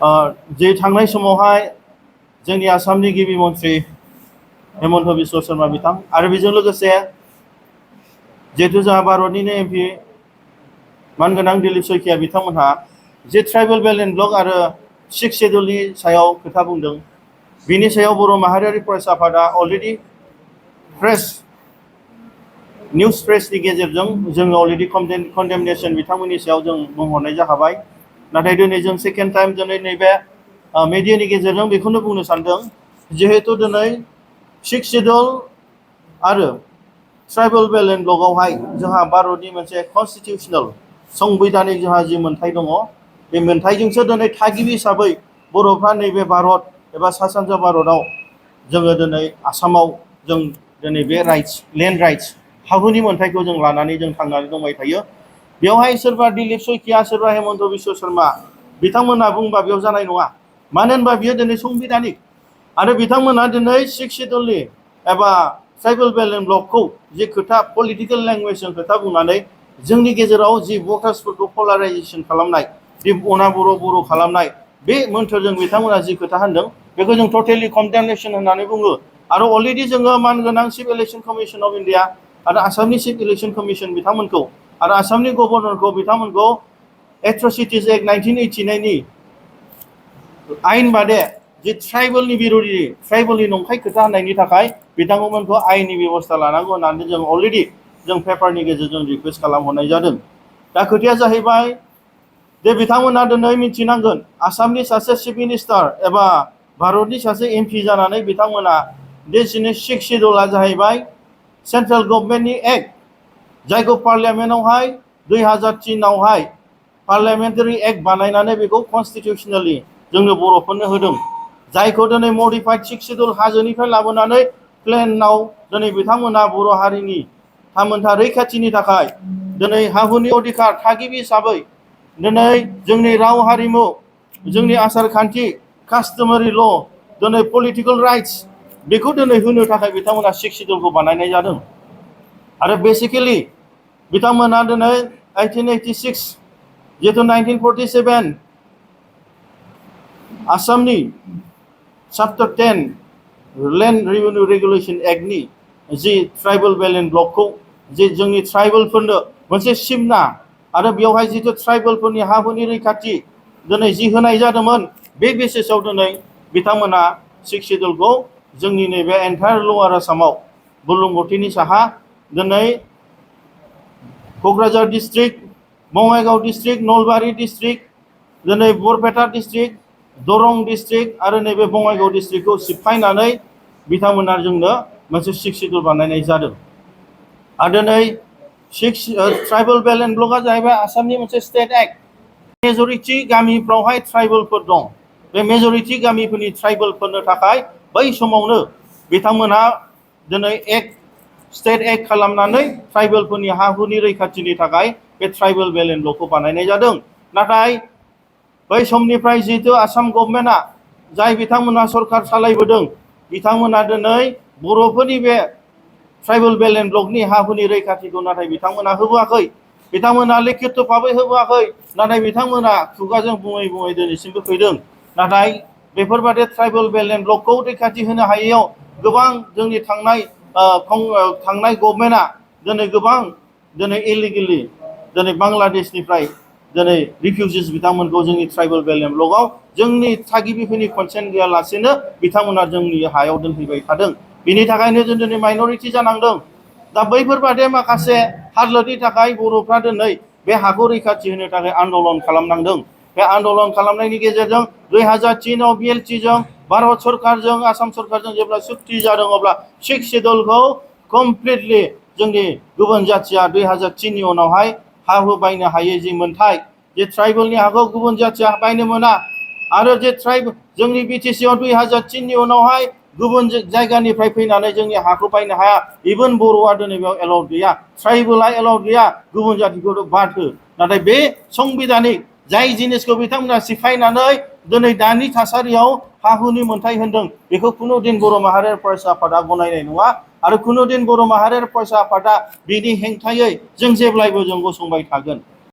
जे थांनाय समावहाय जोंनि आसामनि गिबि मन्थ्रि हेमन्त बिश्व शर्मा बिथां आरो बेजों लोगोसे जिहेतु जोंहा भारतनिनो एमपि मानगोनां दिलीप शइकिया बिथांमोनहा जे ट्राइबेल बेल्ट एन्ड ब्लक आरो 6 शेड्युलनि सायाव खोथा बुंदों बिनि सायाव बर' माहारियारि फरायसा आफादा अलरेडि निउस प्रेसनि गेजेरजों जोङो अलरेडि कन्डेमनेसन बिथांमोननि सायाव जों बुंहरनाय जाखाबाय नाथाय दिनै जों सेकेन्ड टाइम दिनै नैबे मिडियानि गेजेरजों बेखौनो बुंनो सानदों जिहेतु दिनै 6 शेड्युल आरो ट्राइबेल बेल्ट एन्ड ब्लकआवहाय जोंहा भारतनि मोनसे कनस्टिटिउसनेल संबिधानिक जोंहा जि मोन्थाय दङ बे मोन्थायजोंसो दिनै थागिबि हिसाबै बर'फ्रा नैबे भारत एबा सा सानजा भारतआव जोङो दिनै आसामाव जों दिनै बे राइट्स लेन्ड राइट्स हाहुनि मोन्थायखौ जों लानानै जों थांनानै दंबाय थायो बेवहाय सोरबा दिलीप शइकिया सोरबा हेमन्त बिश्व शर्मा बिथांमोनहा बुंबा बेयाव जानाय नङा मानो होनबा बियो दिनै संबिधानिक आरो बिथांमोनहा दिनै 6 शेड्युलनि एबा ट्राइबेल बेल्ट एन्ड ब्लकखौ जि खोथा पलिटिकेल लेंगुवेजजों खोथा बुंनानै जोंनि गेजेराव जि भटार्सफोरखौ पलाराइजेसन खालामनाय जि अना बर' खालामनाय बे मोन्थोरजों बिथांमोना जि खोथा होनदों बेखौ जों टटेलि कन्डेमनेसन होननानै बुङो आरो अलरेडि जोङो मानगोनां chief election commission of India आरो आसामनि चिफ इलेक्शन कमिशन बिथांमोनखौ आरो आसामनि गभर्नरखौ बिथांमोनखौ एट्रसिटिज एक्ट 1989 नि आयेन बादे जि ट्राइबेलनि बिरोधि ट्राइबेलनि नंखाय खोथा होननायनि थाखाय बिथांमोनखौ आयेननि बेबस्था लानांगौ होननानै जों अलरेडि जों पेपारनि गेजेरजों रिक्वेस्ट खालामहरनाय जादों दा खोथाया जाहैबाय जे बिथांमोना दिनै मिथिनांगोन आसामनि सासे चिफ मिनिस्टार एबा भारतनि सासे एमपि जानानै बिथांमोना बे 6 शेड्युलआ जाहैबाय सेन्ट्रेल गभर्नमेन्टनि एक्ट जायखौ पार्लियामेन्टआवहाय 2003आवहाय पार्लियामेन्टारि एक्ट बानायनानै बेखौ कनस्टिटिउसनेलि जोंनो बर'फोरनो होदों जायखौ दिनै मडिफाइड 6 शेड्युल हाजोनिफ्राय लाबोनानै प्लेनाव दिनै बिथांमोना बर' हारिनि थामोनथा रैखाथिनि थाखाय दिनै हाहुनि अधिकार थागिबि हिसाबै दिनै जोंनि राव हारिमु जोंनि आसार खान्थि कास्टमारि ल दिनै पलिटिकेल राइट्स बेखौ दिनै होनो थाखाय बिथांमोना 6 शेड्युलखौ बानायनाय जादों आरो बेसिकेलि बिथांमोना दिनै 1886 जिहेतु 1947 आसामनि चैप्टार 10 लैंड रेवेन्यू रेगुलेशन एक्टनि जि ट्राइबेल बेल्ट एन्ड ब्लकखौ जे जोंनि ट्राइबेलफोरनो मोनसे सिमना आरो बेवहाय जितु ट्राइबेलफोरनि हाहुनि रैखाथि दिनै जि होनाय जादोंमोन बे बेसिसाव दिनै बिथांमोना 6 शेड्युलखौ जोंनि नैबे एन्टायर लवार आसामाव बुरलुंबुथुरनि साहा दिनै Kokrajhar district Bongaigaon district Nalbari district दिनै बरपेटा डिस्ट्रिक्ट दरं डिस्ट्रिक्ट आरो नैबे बङाइगाव डिस्ट्रिक्टखौ सिफायनानै बिथांमोना जोंनो मोनसे 6 शेड्युल बानायनाय जादों आरो दिनै 6 ट्राइबेल बेल्ट एन्ड ब्लकआ जाहैबाय आसामनि मोनसे स्टेट एक्ट मेजरिटि गामिफ्रावहाय ट्राइबेलफोर दं बे मेजरिटि गामिफोरनि ट्राइबेलफोरनो थाखाय बै समावनो बिथांमोना दिनै स्टेट एक्ट खालामनानै ट्राइबेलफोरनि हाहुनि रैखाथिनि थाखाय बे ट्राइबेल बेल्ट एन्ड ब्लकखौ बानायनाय जादों नाथाय बै समनिफ्राय जिहेतु आसाम गभर्नमेन्टआ जाय बिथांमोना सरकार सालायबोदों बिथांमोना दिनै बर'फोरनि बे ट्राइबेल बेल्ट एन्ड ब्लकनि हाहुनि रैखाथिखौ नाथाय बिथांमोना होबोआखै बिथांमोना लिखित भाबै होबोआखै नाथाय बिथांमोना खुगाजों बुङै बुङै दिनैसिमबो फैदों नाथाय बेफोरबादि ट्राइबेल बेल्ट एन्ड ब्लकखौ रैखाथि होनो हायैयाव गोबां जोंनि थांनाय गभर्नमेन्टआ दिनै गोबां दिनै इलिगेलि दिनै बांलादेशनिफ्राय दिनै रिफिउजिस बिथांमोनखौ जोंनि ट्राइबेल बेल्ट एन्ड ब्लकआव जोंनि थागिबिफोरनि कनसेन्ट गैयालासेनो बिथांमोना जोंनि हायाव दोनफैबाय थादों बिनि थाखायनो जों दिनै माइनरिटि जानांदों दा बैफोरबादि माखासे हालोदनि थाखाय बर'फ्रा दिनै बे हाखौ रैखाथि होनो थाखाय आन्दलन खालामनांदों बे आन्दलन खालामनायनि गेजेरजों 2003आव बिएलटिजों भारत सरकारजों आसाम सरकारजों जेब्ला सुक्ति जादों अब्ला 6 शेड्युलखौ कमप्लिटलि जोंनि गुबुन जाथिया 2003नि उनावहाय हा हु बायनो हायै जि मोन्थाय जे ट्राइबेलनि हाखौ गुबुन जाथिया बायनो मोना आरो जे जोंनि बिटिसिआव 2003नि उनावहाय गुबुन जायगानिफ्राय फैनानै जोंनि हाखौ बायनो हाया इभेन बर'आ दिनै बेयाव एलाउड गैया ट्राइबेलआ एलाउड गैया गुबुन जातिखौ बाद हो नाथाय बे संबिधानिक जाय जिनिसखौ बिथांमोना सिफायनानै दिनै दानि थासारियाव हा हुनि मोन्थाय होनदों बेखौ खुनु दिन बर' माहारियारि फरायसा आफादा गनायनाय नङा आरो खुनु दिन बर' माहारियारि फरायसा आफादा बिनि हेंथायै जों जेब्लायबो जों गसंबाय थागोन